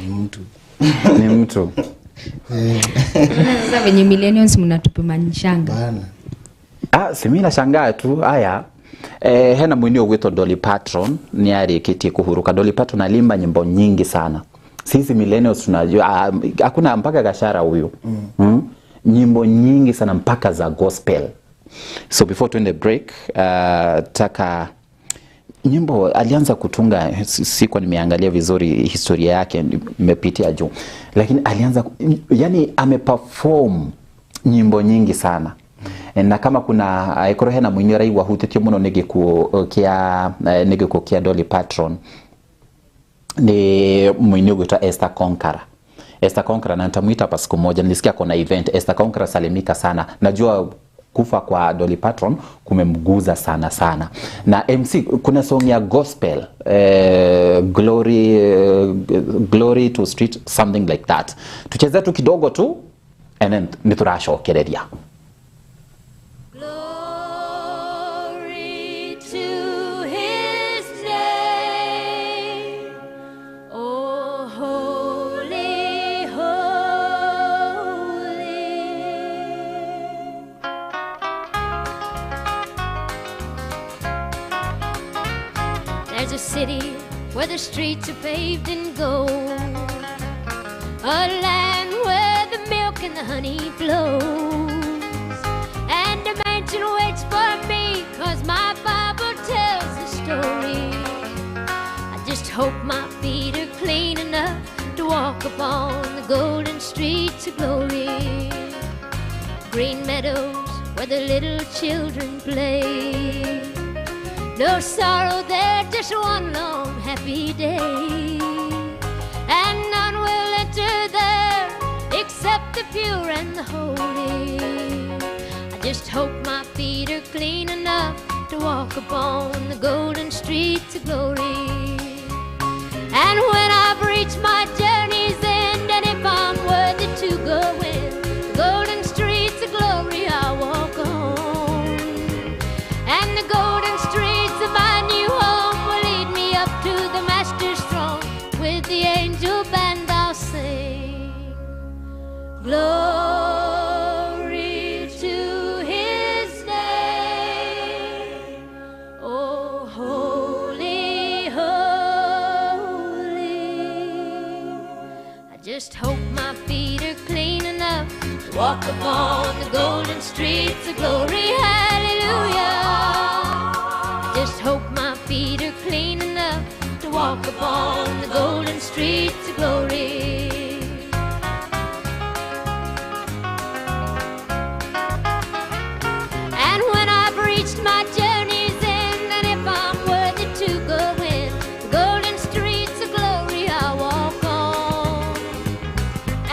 Ni mtu. Ni mtu. Sasa venye millennials mnatupima nshanga. Bana. Ah, si mimi nashangaa tu haya. Hena mwini ugwitwo Dolly Parton ni arikitie kuhuruka. Dolly Parton alimba nyimbo nyingi sana. Sisi millennials tunajua hakuna mpaka gashara huyu. Nyimbo nyingi sana mpaka za gospel. So before tuende break, taka nyimbo alianza kutunga, sikuwa nimeangalia vizuri historia yake, nimepitia juu, lakini alianza, yani ameperform nyimbo nyingi sana. Na kama kuna aikorwo hena mũini ũraigua hutĩtio mũno nĩ gĩkuũ kĩa nĩ gĩkuũ kĩa Dolly Parton, ni mũini ũgwĩtwo Esther Konkara. Esther Konkara, na nitamuita hapa siku moja, nilisikia kuna event Esther Konkara salimika sana. Najua kufa kwa Dolly Parton kumemguza sana sana. Na MC kuna song ya gospel, glory, glory to street, something like that. Tucheze tu kidogo tu and then nituracokereria. Glory to his name. Oh, holy, holy. There's a city where the streets are paved in gold, a land where the milk and the honey flows, and a mansion waits for me, 'cause my Bible tells the story. I just hope my feet are clean enough to walk upon the golden streets of glory. Green meadows where the little children play. No sorrow there, just one long happy day. And none will enter there except the pure and the holy. I just hope my feet are clean enough to walk upon the golden streets of glory. And when I've reached my journey's end, and if I'm worthy to go in, the golden streets of glory I'll walk on. And the golden streets of my new home will lead me up to the Master's throne. With the angel band I'll sing. Glory to his name. Oh, holy, holy. I just hope my feet are clean enough to walk upon the golden streets of glory. Hallelujah. I just hope my feet are clean enough to walk upon the golden streets of glory. And when I've reached my journey's end, and if I'm worthy to go in, the golden streets of glory I'll walk on.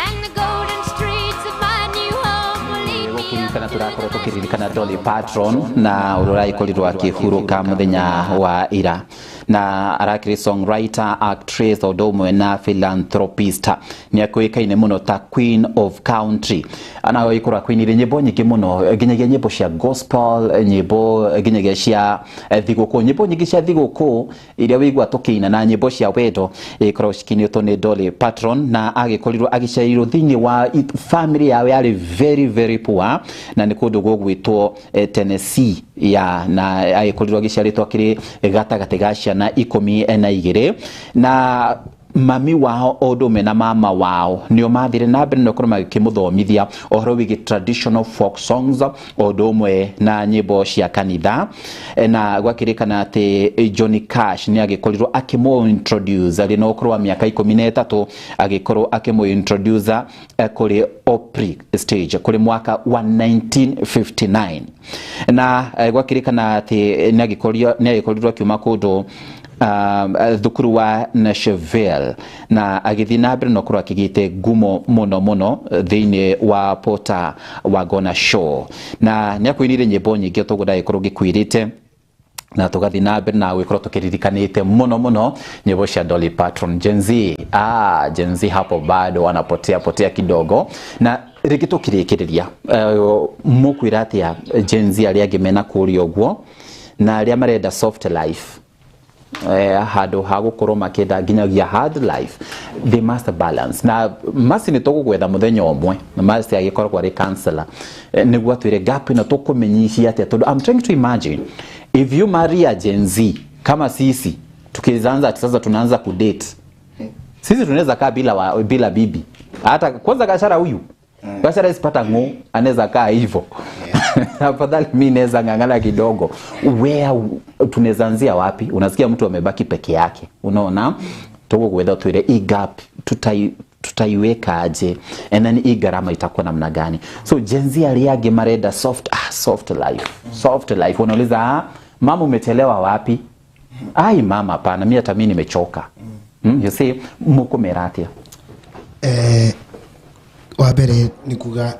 And the golden streets of my new home will lead me up Gũkĩririkana to the tũrakorwo tũkĩririkana Master's Dolly throne. Parton na ũrĩa ũragĩkorirwo akĩhurũka mũthenya wa ira, na arakĩrĩ songwriter, actress, o ũndũ ũmwe na philanthropist. Nĩ akũĩkaine mũno ta Queen of Country, na agĩkorwo akĩinire nyĩmbo nyingĩ mũno, nginyagia nyĩmbo cia gospel, nyĩmbo nginyagia cia thigũkũ, nyĩmbo nyingĩ cia thigũkũ iria wĩigua tũkĩina na nyĩmbo cia wendo ikoragwo cikinĩtwo nĩ Dolly Parton. Na agĩkorirwo agĩciarĩirwo thĩinĩ wa family yao yarĩ very very poor, na nĩ kũndũ gũgwĩtwo Tennessee ya, na agĩkorirwo agĩciarĩtwo akĩrĩ gatagatĩ ga ciana 12, na Mami wao o ũndũ ũmwe na mama wao nĩo mathire na mbere na gũkorwo magĩkĩmũthomithia ũhoro wĩgiĩ traditional folk songs o ũndũ ũmwe na nyĩmbo cia kanitha. Na gwakĩrĩkana atĩ Johnny Cash nĩ agĩkorirwo akĩmũ introduce arĩ na ũkũrũ wa mĩaka 13, agĩkorwo akĩmũ introduce kũrĩ Opry stage kũrĩ mwaka wa 1959. Na gwakĩrĩkana atĩ nĩ agĩkorirwo akiuma kũndũ thukuru wa Nashville na agĩthiĩ na mbere na gũkorwo akĩgĩte ngumo mũno mũno thĩinĩ wa Porter Wagoner Show, na nĩ akũinire nyĩmbo nyingĩ toguo ndagĩkorwo ngĩkwĩrĩte, na tũgathiĩ na mbere na gũgĩkorwo tũkĩririkanĩte mũno mũno nyĩmbo cia Dolly Parton. Gen Z, Gen Z hapo bado wanapotea potea kidogo. Na rĩngĩ tũkĩrĩkĩrĩria, mũkwĩra atĩa Gen Z arĩa angĩ mena kũrĩa ũguo na arĩa marenda soft life, handũ ha gũkorwo makĩenda nginyagia hard life? They must balance. Na masi nĩ tũgũgwetha mũthenya ũmwe na masi agĩkoragwo arĩ counselor, nĩguo atwĩre gap ĩno tũkũmenyithia atĩa, tondũ I'm trying to imagine if you marry a Gen Z kama sisi, tukianza ati sasa tunaanza kudate, sisi tunaweza kaa bila bibi hata kwanza. Gashara huyu, Gashara isipata ngo anaweza kaa hivyo. Afadhali mimi naweza ng'ang'ana kidogo. Where tunaweza anzia wapi? Unasikia mtu amebaki peke yake, unaona tũgũgwetha twĩre i gap tutaiweka aje, and then hii gharama itakuwa namna gani? So Gen Z arĩa angĩ marenda soft life, soft life, unauliza, "Ah, mama, umechelewa wapi?" "Ai mama, hapana, mimi hata mimi nimechoka." You see, mũkũmera atĩa? Wa mbere nĩ kuga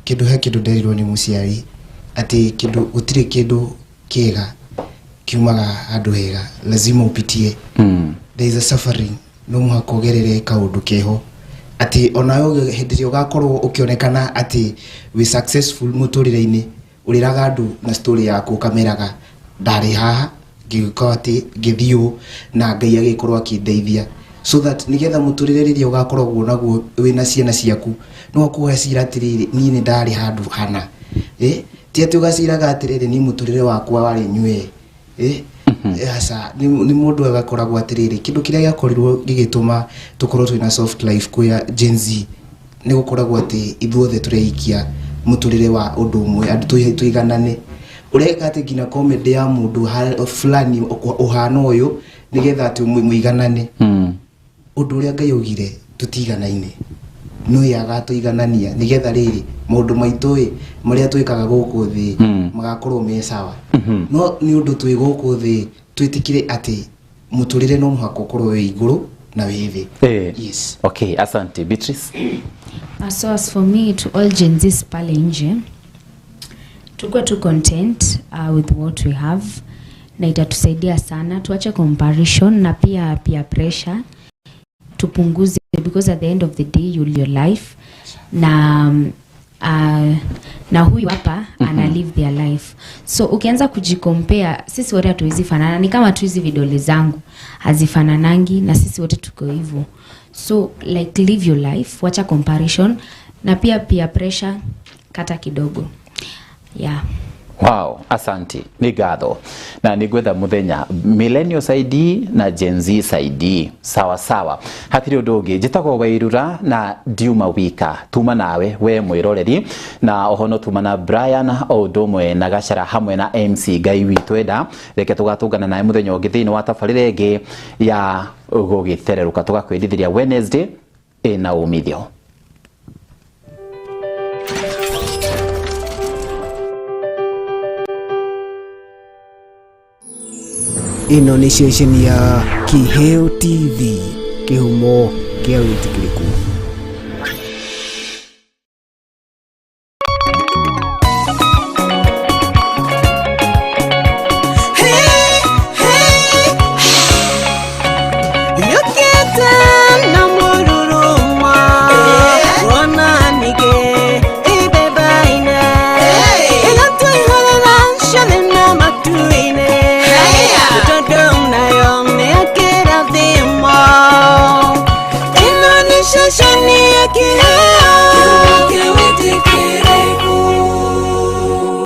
kĩndũ he kĩndũ nderirwo nĩ mũciari atĩ kĩndũ gũtirĩ kĩndũ kĩega kiumaga handũ hega, lazima upitie. There is a suffering, no mũhaka ũgerere kaũndũ keho atĩ onawe hĩndĩ ĩrĩa ũgakorwo ũkĩonekana atĩ wĩ successful mũtũrĩre-inĩ, ũrĩraga andũ na story yaku, ũkameraga ndarĩ haha ngĩũka atĩ ngĩthiĩ ũũ na Ngai agĩkorwo akĩndeithia, so that nĩgetha mũtũrĩre rĩrĩa ũgakoragwo naguo wĩna ciana ciaku no ũkũgacira atĩrĩrĩ, niĩ nĩ ndarĩ handũ hana, ti atĩ ũgaciraga atĩrĩrĩ, niĩ mũtũrĩre wakwa warĩ nyue, aca. Nĩ mũndũ agakoragwo atĩrĩrĩ, kĩndũ kĩrĩa gĩakorirwo gĩgĩtũma tũkorwo twĩna soft life kwĩ Gen Z nĩ gũkoragwo atĩ ithuothe tũreikia mũtũrĩre wa ũndũ ũmwe, andũ tũiganane, ũreka atĩ nginya comedy ya mũndũ fulani ũhana ũyũ nĩgetha atĩ mũiganane. Ũndũ ũrĩa Ngai augire tũtiganaine no ye agatũiganania nĩgetha rĩrĩ maũndũ maitũ ĩ marĩa twĩkaga gũkũ thĩ magakorwo me sawa. No nĩ ũndũ twĩ gũkũ thĩ twĩtĩkire atĩ mũtũrĩre no mũhaka ũkorwo wĩ igũrũ na wĩ thĩ. Yes. Okay, asante Beatrice. So as for me, to all Gen Zs pale nje, tukuwe tu content with what we have na itatusaidia sana. Tuache comparison na pia peer pressure tupunguze, because at the end of the day you live your life na huyu hapa ana live their life. So ukianza kujicompare, sisi wote hatuwezi fanana. Ni kama tu hizi vidole zangu hazifananangi na sisi wote tuko hivyo. So like, live your life, wacha comparison na pia peer pressure kata kidogo, yeah. Wow, asante. Nĩ ngatho. Na nĩ ngwetha mũthenya Millennials ID na Gen Z ID. Sawa sawa. Hatirĩ ũndũ ũngĩ. Njĩtagwo Wairura na ndiuma wika. Tuma nawe we mwĩroreri na oho no tuma na Brian o ũndũ ũmwe na Gacara hamwe na MC Ngai witũ enda. Reke tũgatũngana nawe mũthenya ũngĩ thĩinĩ wa tabarĩra ĩngĩ ya gũgĩthererũka, tũgakwĩrithĩria Wednesday ĩna umithio. Ĩno nĩ ceceni ya Kĩheo TV, kĩhumo kĩa wĩtĩkĩrĩku.